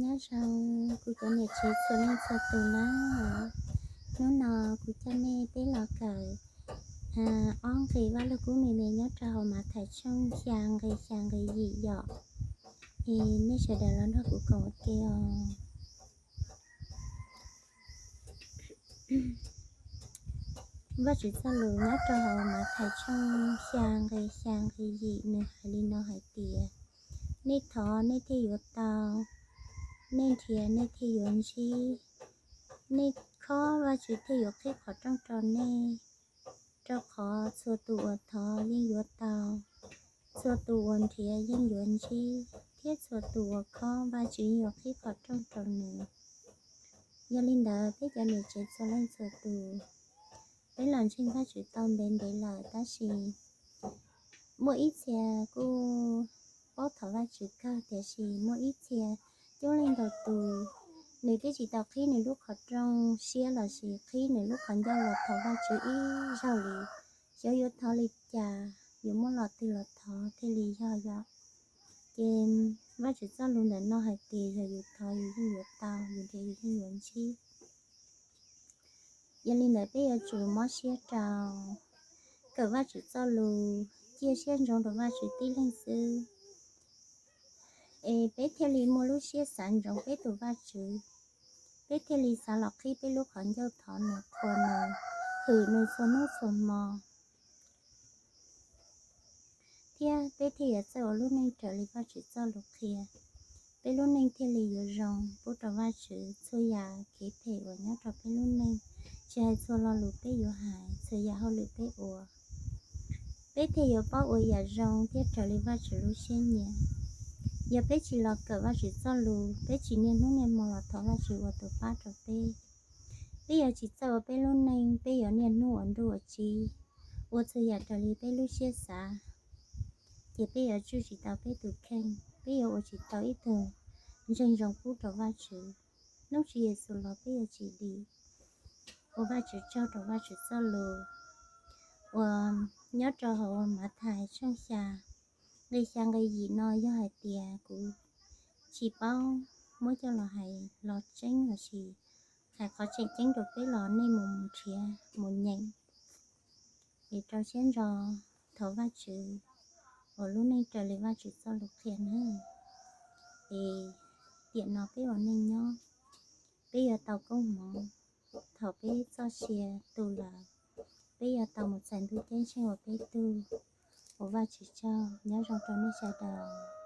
Nyob zoo kuv cov niam tsev txhua leej txhua tus na. Hnub no kuv coj nej peb los kawm ob nqe Vaj Lug Kub me me nyob rau hauv Mathais tshooj xya nqe xya nqe yim yom. Es nej sawv daws los nrog kuv koom ua ke os. Vajtswv txoj lus nyob rau hauv Mathais tshooj xya nqe xya nqe yim nws hais li no hais tias, nej thov nej thiaj yuav tau, nej nrhiav nej thiaj yuav ntsib, nej khob Vajtswv thiaj yuav qhib qhov rooj rau nej. Rau qhov txhua tus uas thov yeej yuav tau, txhua tus uas nrhiav yeej yuav ntsib, thiab txhua tus uas khob Vajtswv yeej yuav qhib qhov rooj rau nws. Yog li ntawd peb cov niam tsev txhua leej txhua tus, peb los ntseeg Vajtswv tau ntev ntev lawm tab sis muaj ib txhia kuj paub thov Vajtswv kawg tiam sis muaj ib txhia coob leej ntau tus, nws twb tsis tau qhib nws lub qhov rooj siab los sis qhib nws lub qhov ncauj los thov Vajtswv ib zaug li, xyov yuav thov li cas, yuav muab los twg los thov thiaj li yog yom. Ces Vajtswv txoj lus ntawm no hais tias yog yus thov yus yeej yuav tau, yus nrhiav yus yeej yuav ntsib. Yog li ntawd peb yuav tsum mob siab rau, kawm Vajtswv txoj lus, cia siab ntsoov rau Vajtswv tib leeg xwb, es peb thiaj li muaj lub siab xav ntsoov peb tus Vajtswv, peb thiaj li xav los qhib peb lub qhov ncauj thov nws, qhuas nws, hwm nws txhua hnub txhua hmo. Thiab peb thiaj yuav txawj ua lub neej raws li Vajtswv txoj lus qhia, peb lub neej thiaj li yuav zoo pub rau Vajtswv. Txhua yam kev phem uas nyob rau peb lub neej, tsis hais txhua lo lus peb yuav hais, txhua yam hauj lwm peb ua, peb thiaj yuav paub ua yam zoo thiab raws li Vajtswv lub siab nyiam. Yog peb tsis los kawm Vajtswv txoj lus, peb tsis niaj hnub niaj hmo los thov Vajtswv ua tus pab rau peb, peb yuav tsis txawj ua peb lub neej, peb yuav niaj hnub ua nruj ua tsiv, ua txhua yam raws li peb lub siab xav, ces peb yuav tsuj tsis tau peb tus kheej, peb yuav ua tsis tau ib tug ntseeg zoo pub rau Vajtswv. Hnub Tswv Yexus los peb yuav tsis dim. Ua Vajtswv tsaug rau Vajtswv txoj lus uas nyob rau hauv Mathais tshooj xya nqe xya nqe yim no, yog hais tias kuv tsis paub muab coj los hais los tseeb los sis hais qhov tseem ceeb rau peb los nej mus nrhiav mus nyeem, es rau siab ntso thov Vajtswv ua lub neej raws li Vajtswv txoj lus qhia nawb. Es tiam no peb ua neej nyob, peb yuav tau koob hmoov thaum peb txoj sia tu lawm, peb yuav tau mus txais ntuj ceeb tsheej ua peb tug. Ua Vajtswv tsaug, nyob zoo rau nej sawv daws.